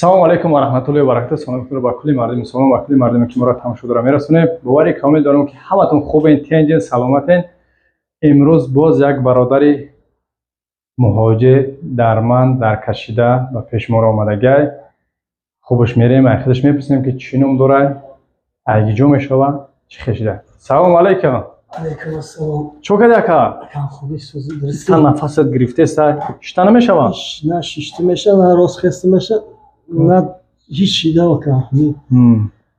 Салому алайкум ва раҳматуллоҳи ва баракатуҳ. Салом худро ба кулли мардуми мусулмон ва кулли мардуме, ки моро тамошо дора, мерасонем. Бовари комил дорам, ки ҳаматон хубен, тинҷен, саломатен. Имрӯз боз як бародари муҳоҷир дарманд даркашида ба пеш моро омадагай. Хубаш мерем, ай худаш мепурсем, ки чӣ ном дорай, айги ҷо мешава, чӣ хешида. Салому алайкум. Алейкум ассалом. Чо кади, ака? Акам, хуби, сӯзи дурусти? Та нафасат гирифтеста, шита намешава? На шишта меша, на рост хеста меша, на ҳеҷ шида, ака.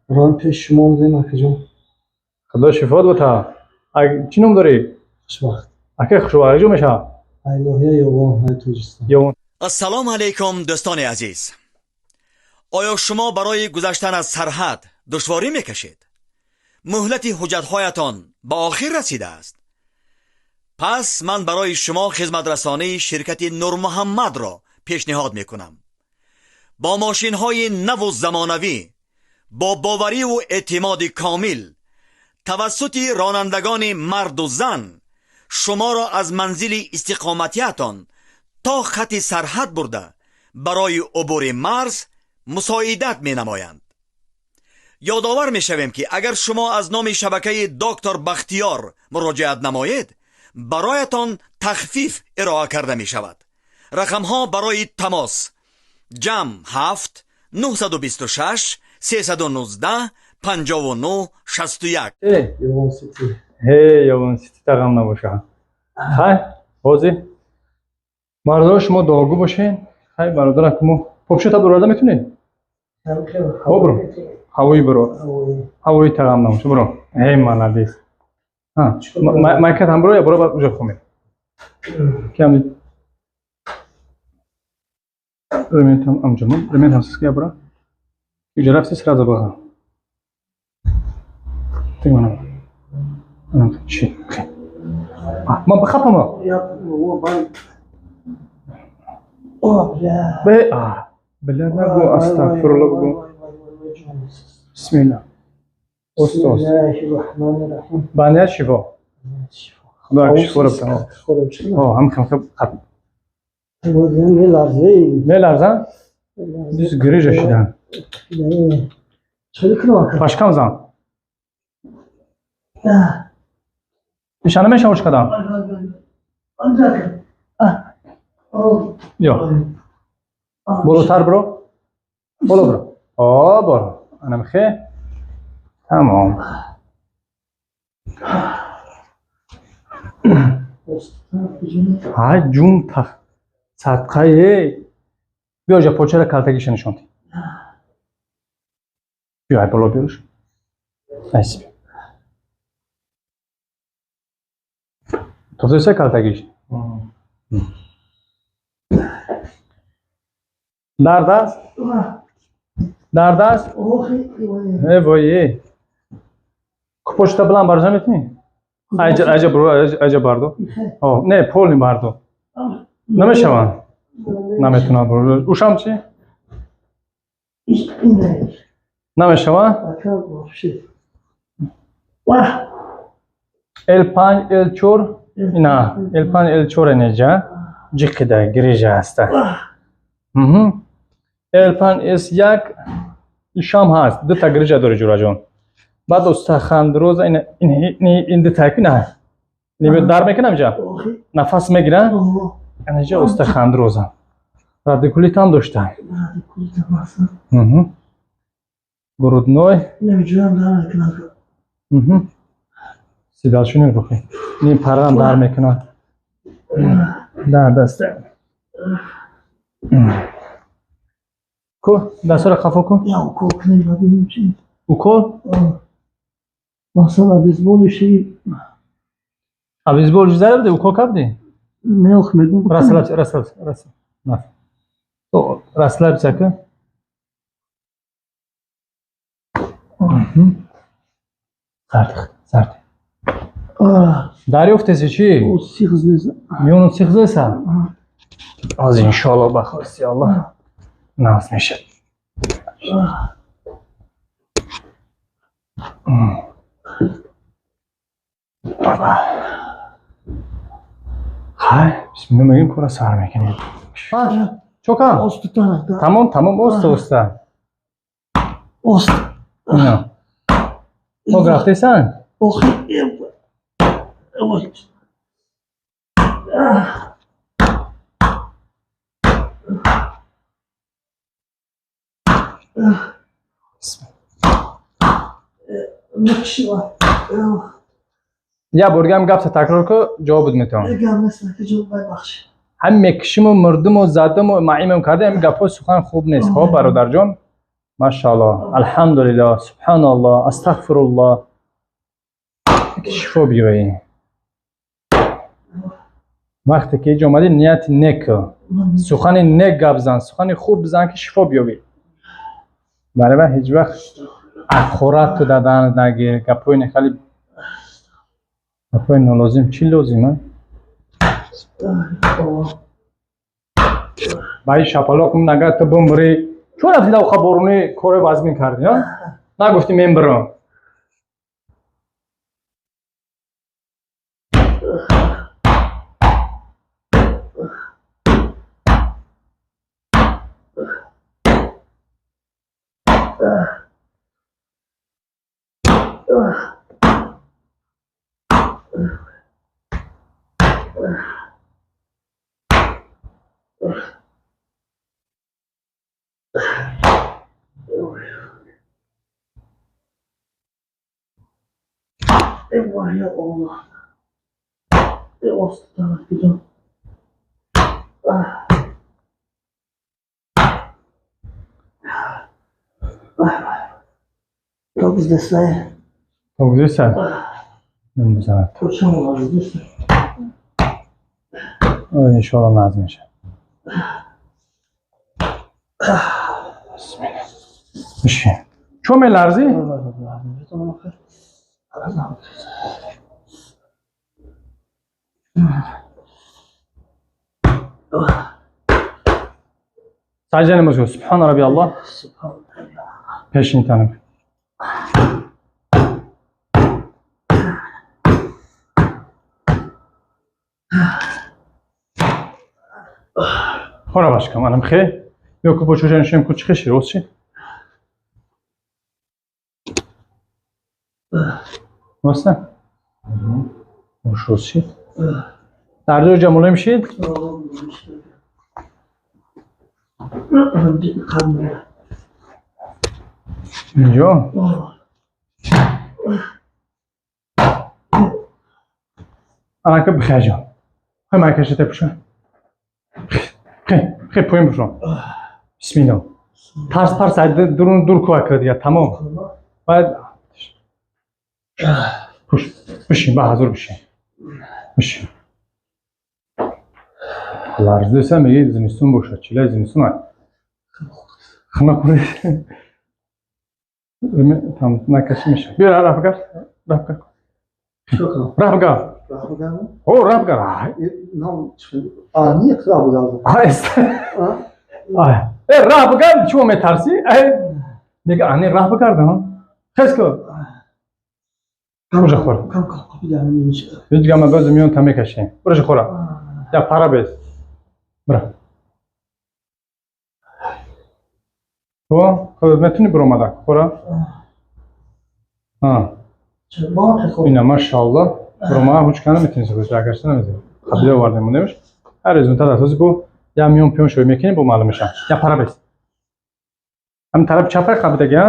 Роҳи пеш шумо омадем, акаҷон. Худо шифот бута. Чӣ ном дорӣ? Хушбахт. Акай хушбахт, ҷо мешава? Ай ноҳияи Ёвон, ай Тоҷикистон. Ёвон. Ассалому алайкум, дӯстони азиз! Оё шумо барои гузаштан аз сарҳад душворӣ мекашед? Муҳлати ҳуҷҷатҳоятон ба охир расидааст? Пас ман барои шумо хизматрасонии ширкати Нурмуҳаммадро пешниҳод мекунам. Бо мошинҳои наву замонавӣ, бо бовариву эътимоди комил, тавассути ронандагони марду зан шуморо аз манзили истиқоматиятон то хати сарҳад бурда, барои убури марз мусоидат менамоянд. Ёдовар мешавем, ки агар шумо аз номи шабакаи Доктор Бахтиёр муроҷиат намоед, бароятон тахфиф ироа карда мешавад. Рақамҳо барои тамос: +7 926 319 59 61. Ёвон Сити. Ҳе, Ёвон Сити, тағам набоша. Хай, ҳозир бародаро, шумо дуогӯ бошен. Хай, бародарак, мо попшота бурада метунед? Ҳаво буро, ҳавои буро, ҳавои, тағам набоша, буро. Ҳе, молодец. Майкат ҳам буро, я буро, баъд уҷа хомед. Кам рементам амҷамон, рементам сиска бура. Уҷа рафти, сразу баға. Тигманам. Анам чи? Ма бихапама. Бе, а, бля, нагу, астагфирулло бугу. Бисмилла. Ост, ост. Ба ният шифо. Худо шифо битам. О, ҳам хам хам хат. Меларзе. Меларзан? Дис грижа шидан. Чӣ кунам, ака? Пашкам зан. Нишона мешавад кадам? Ё. Болотар биро. Боло биро. О, боро. Анам хе. Тамом. Ҳай, ҷун тах. Садқае. Биё ҷа, почара калтагиша нишон диҳ. Биё, ай боло биёш. Айси биё. Тофтеса калтагиш. Дард аст? Дард аст? Э, вой, э. Купошта билан баржа метунӣ? Айҷа, айҷа биро, айҷа бардо. О, не, полни бардо. Намешаванд. Наметунам биро. Ушам чӣ? Намешаванд? L5, L4, ина, L5, L4 инеҷа. Ҷиқида, грижа ҳаста. L5, S1 ишам ҳаст. Дута грижа дори, ҷураҷон. Баъд устахандроза ин ин дута ина. Ин дар мекунам ҷа? Нафас мегира? Инҷа устахандроза. Радикулит ҳам дошта. Грудной. Сидалшуни рухи. Ним парам дар мекунад. Дар даста. Ку, дастора қафо ку. Я укол кунем, бибинем чи. Укол? Масалан, обезболивающий. Обезболивающий зада буди, укол кардӣ? Не, ох, мегум. Расслабься, расслабься, расслабься. На. То, расслабься, ка. Зард, зард. Дарёфтеси чӣ? Сих зеса. Миёну сих зеса? Аз иншоалло, ба хости Аллоҳ нағз мешад. Хай, бисмилла мегӯем, кора сар мекунем. Чокам? Оста. Тамом, тамом, оста, оста. Оста. Ино. Хоб рафтесан? Охи. Я боргам гапса такрор ку, ҷавоб метавонам. Ҳам мекишиму мурдиму задиму маимам карда, ҳам гапҳо сухан хуб нест. Хоб бародарҷон, машааллоҳ, алҳамдулиллоҳ, субҳаналлоҳ, астағфируллоҳ. Шифо биёӣ. Вақте ки иҷо омадӣ, нияти нек кун, сухани нек гап зан, сухани хуб бизан, ки шифо биёбӣ. Барои ва ҳеҷ вақт ҳақорату дадан нагир, гапҳои нехали, гапҳои нолозим. Чӣ лозим? Ба ин шапалоқ нагар ту бимбирӣ. Чун рафти давха боруни кори вазмин кардӣ, нагуфтӣ мембирам. Eyvah ya Allah. Оста куҷо? То гуздесай. То гуздесай? Мезанад. То чанд гуздесай? Иншоалло назм мешавад. Бисмилла. Бишин. Чо меларзӣ? Саҷда намоз кун. Субҳана рабби Аллоҳ. Пешин танам. Хора башкам, анам хе. Ё ку бо чӯжа нишинем ку чӣ хеши рост чи? Рост не? Бош рост шид. Дар ҷои ҷа мулоим шид? Инҷо? Анака бихе ҷон. Хе ман кашида пӯша. Хе, хе поин пӯшон. Бисмиллоҳ. Тарс парс дурун дур кӯ ка дигар тамом. Баъд пӯш, бишин, ба ҳазур бишин. Бишин. Ларзиса меги зимистон бошад, чилаи зимистон ай. Хна хӯрӣ. Там накаши мешавад. Биё раф гар, раф гар. Раф гар. О, раф гар. А, нет, раф гар. А, э, раф гар, чӣ метарсӣ? Э, мега, ани раф гардам. Хес ку. Бурҷа хӯр. Ҳеҷ гама боз миён та мекашем. Бурҷа хӯра. Я пара без. Бира. Ту худат метунӣ биромада хӯра? Ина машааллоҳ. Биромада ҳуч кана метунӣ худаш агашта наметунӣ. Қабила овардем мондемш. Ҳар результат асоси бу я миён пиён шои мекунем, бу маълум мешавад. Я пара бес. Ҳам тараф чапа қабидаги, а?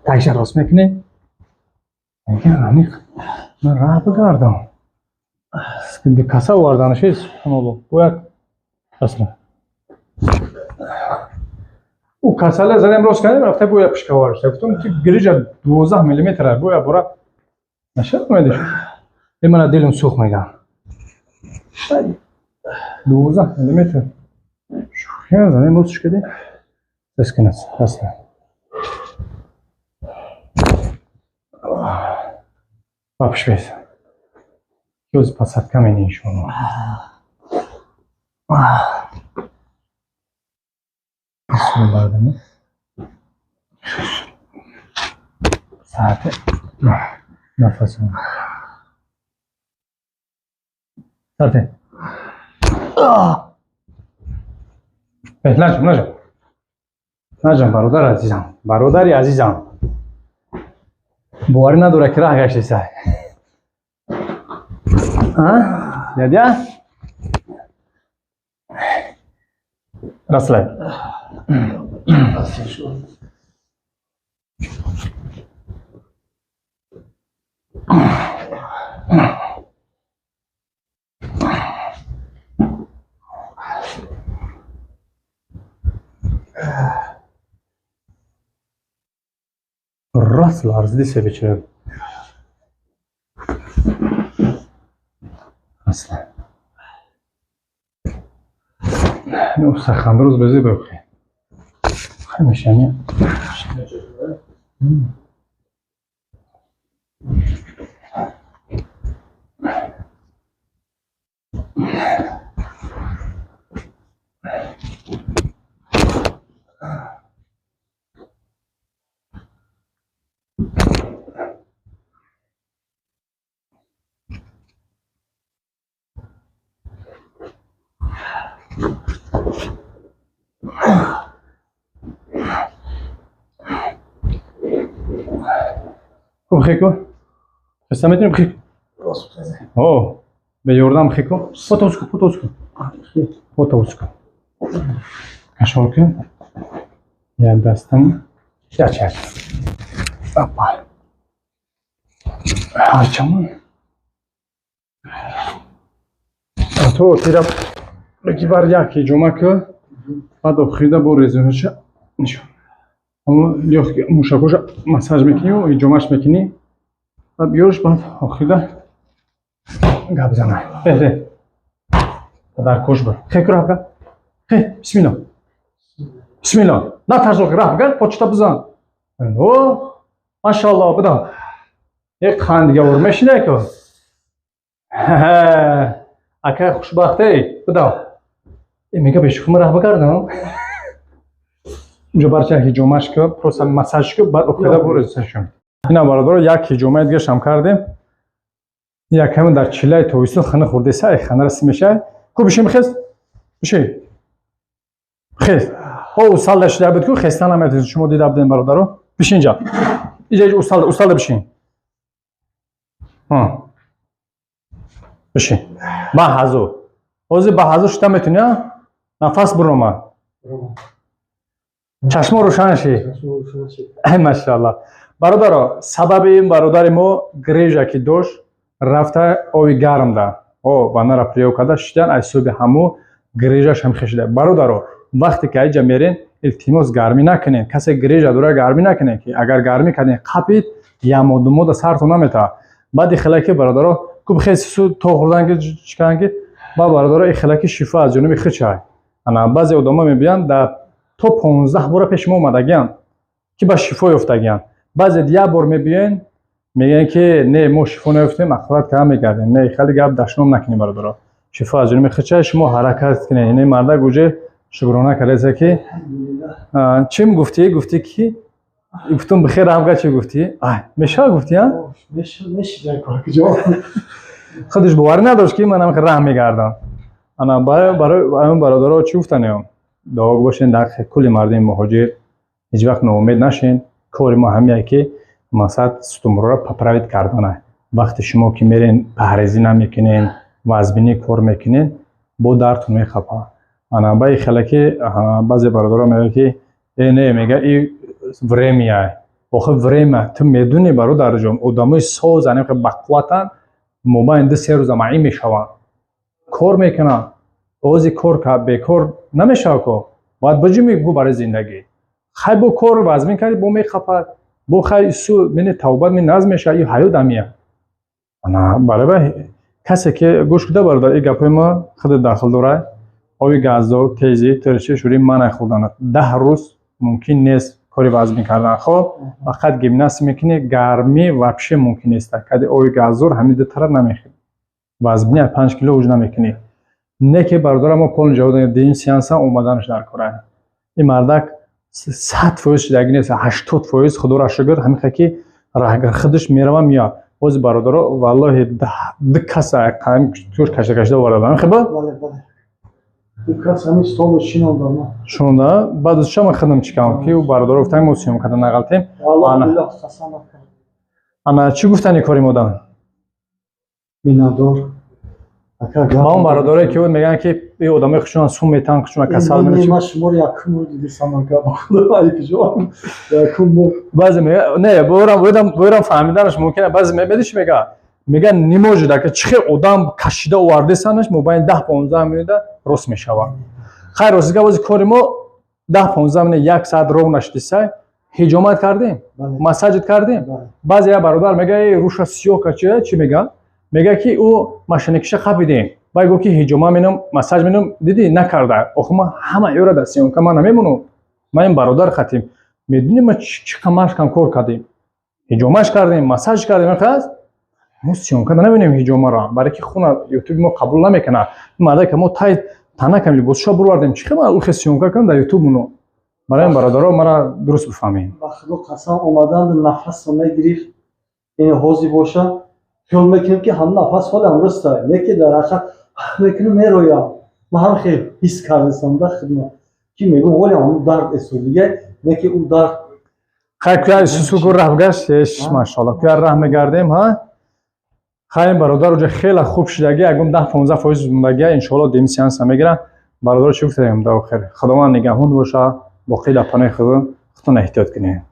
Тагша рост мекунӣ? Мегӯям, аниқ ман раҳ бигардам. Каса оварданаши, субҳаналлоҳ. Бояд асла. Ӯ касала задем рост кардем, рафта боя пишка овард. Гуфтам, ки грижа 12 миллиметр аст, боя бора нашад омедиш. Э, мана дилам сӯхт мегам. 12 миллиметр. Шӯхия задем ростш кардем. Тез кунад, асла. Бапш бес. Ёз посадка мени иншоаллоҳ. Саати нафасам. Сарте. Наҷам, наҷам. Наҷам, бародар азизам. Бародари азизам. Боварӣ надора ки раҳ гаштеса. А? Дядя? Расслабь. Рост ларзиди себечера. Аслан. Сахандроз безӣ бихе. Хай мешани. Хуб хеку. Хаста метунем хеку. О, бе ёрдам хеку. Фотоску, фотоску. Фотоску. Кашол кун. Я дастам. Я чак. Апа. Ҳарчамон. То тира беки бар як ҳиҷома ку. Баъд охирида бо резинаша нишон. Аммо лёгкий мушакоша массаж мекунӣ, ҳиҷомаш мекунӣ. Баъд биёрш, баъд охирида гап зана. Бе, дар кош бар. Хеку раҳ Хе, бисмилла. Бисмилла. Натарс, раҳ гар, почта бизан. О, машаллоҳ, бидам. Е қанд дига ур мешида ку. Акай хушбахте, бидам. Э мега бешухма раҳ бигардам. Унҷо барча ҳиҷомаш ку, просто массаж ку, баъд охирида бурезашон. Ина бародаро, як ҳиҷомаи дигашам кардем. Як ҳамин дар чилаи тобистон хана хӯрдеса, ай ханара симешай. Ку бишин, бихез. Бишин. Хез. О, усалда шида буд ку, хеста наметавонед. Шумо дида будем, бародаро. Бишин инҷа. Инҷа, инҷа усалда, усалда бишин. Ҳа. Бишин. Ба ҳазу. Ҳозир ба ҳазу шида метавонӣ, а? Нафас бурома. Чашмо рӯшан ши. Ай машааллоҳ. Бародаро, сабаби ин бародари мо грежа ки дошт, рафта оби гарм да. О, банара приём карда, шидан, аз ҳисоби ҳамо грежаш ҳам хешида. Бародаро, вақте ки аиҷа мерен, илтимос, гармӣ накунед. Касе грежа дора, гармӣ накунед, ки агар гармӣ кардем, қапид, ямодумода сартон наметавад. Баъди хелаки бародаро, ку бихез су то хӯрдан ки чӣ карданд ки, ба бародаро, и хелаки шифо аз ҷониби хичай. Ана баъзе одамо мебиёнд, дар то 15 бора пеши мо омадагианд, ки ба шифо ёфтагианд. Баъзе як бор мебиёен, мегӯянд ки не, мо шифо наёфтем, ақорат карда мегардем. Не, хеле гап дашном накунем, бародаро. Шифо аз ҷониби хичай, шумо ҳаракат кунед. Ин мардак уже шукрона кардааст ки чӣ гуфтӣ? Гуфтӣ ки гуфтум бихер ҳамга чӣ гуфтӣ? Ай, мешава гуфтӣ, а? Худаш боварӣ надошт ки ман ҳам раҳ мегардам. Ана барои бародаро чӣ гуфтанем? Дуогӯ бошен дар кулли мардуми муҳоҷир, ҳеҷ вақт ноумед нашен. Кори мо ҳамие ки мақсад сутунмӯҳраро поправить кардана. Вақте шумо ки мерен, паҳрезӣ намекунен, вазбинӣ кор мекунен, бо дардтон мехапад. Ана баи хеле ки баъзе бародаро мегӯянд ки э не, мега и время. Охир время ту медунӣ, бародарҷон, одамои соз ане бақувватанд, мобайни 2-3 рӯза маъин мешаванд. Кор мекунанд. Ози кор бекор намешавад ко. Бояд биҷумӣ бу барои зиндагӣ. Хай бо кор вазмин кардӣ, бо мехапад. Бо хай су мени тавбат ми назм мешавад, и ҳаёт амия. Ана барои касе ки гӯш куда, бародар, ин гапҳои мо худат дахл дорад. Оби газдор, тезӣ, тирши, шӯрӣ манъ хӯрданат. 10 рӯз мумкин нест кори вазмин кардан. Хоб, фақат гимнастика мекунӣ, гармӣ вообще мумкин нест. Кади оби газдор ҳамин ду тараф намехӯрӣ. Вазбини аз 5 кило уж намекунӣ. Не ки бародарам, мо полный ҷавоб додем, дуюм сеанса омаданаш дар кора. Ин мардак 100% шидагӣ нест, 80%, худоро шукр, ҳамин ки раҳгар худаш мерава меяд. Бози бародаро, валлоҳи, ду каса қадам туш кашида кашида овардам. Хиба? Бале, бале. Кас ҳамин столо шинондам. Шунда баъд аз ча ман хидм чӣ кардам, ки бародаро гуфтан, мо съёмка да нағалтем. Аллоҳ қасам. Ана, чӣ гуфтани кори модан? Миннатдор. Ба он бародарое, ки мегӯянд, ки и одамои хушона сум метаҳанд, хушона касал. Ман шуморо якум бор дидисам, ака, ба худо, айкиҷон, якум бор. Баъзе мега, не, боирам фаҳмиданаш мумкин. Баъзе меди чӣ мега? Мега, не может, ака, чӣ хел одам кашида овардесанаш, мобайни 10-15 минута рост мешавад. Хайр, ростига, бози кори мо 10-15 минут, як саат ров нашидисай, ҳиҷомат кардем, массажит кардем. Баъзе як бародар мега, э, руша сиёҳ ка, чӣ мега? Мега, ки ӯ машинакиша қапидем, вай гуфт, ки ҳиҷома менам, массаж менам, дидӣ, накарда. Охи ман ҳама ёра дар съёмка ман намемонам. Ман ин бародар хатим, медонӣ, ма чӣ қамашкам кор кардем, ҳиҷомаш кардем, массаж кардем. Аст, мо съёмка да намебинем ҳиҷомаро, барои ки хуна Ютуби мо қабул намекунад. Мардака мо тай танакам либосшо бировардем, чӣ хел ухе съёмка кунам дар Ютуб моно? Барои ин, бародаро, мара дуруст бифаҳмем. Ба худо қасам, омадан нафасро мегирифт. Ин ҳозир боша, хиёл мекунем, ки ҳам нафас ҳолам роста, лекин дар ҳақиқат мекунем, мероям. Ман ҳам хел ҳис кардасам да хидмат, ки мегӯм, ҳолям ҳамун дард эсодига, лекин ӯ дард. Хай, куя сусуку раҳ гашт, еш, машоалло, куя раҳ мегардем. Ҳа, хай, бародар, уҷа хеле хуб шудаги, ягон 10-15% мондагия, иншоалло, деми сеанса мегирам. Бародар, чӣ гуфтаем? Дар охир, Худованд нигаҳбон боша, боқӣ дар паноҳи Худо, худтон эҳтиёт кунед.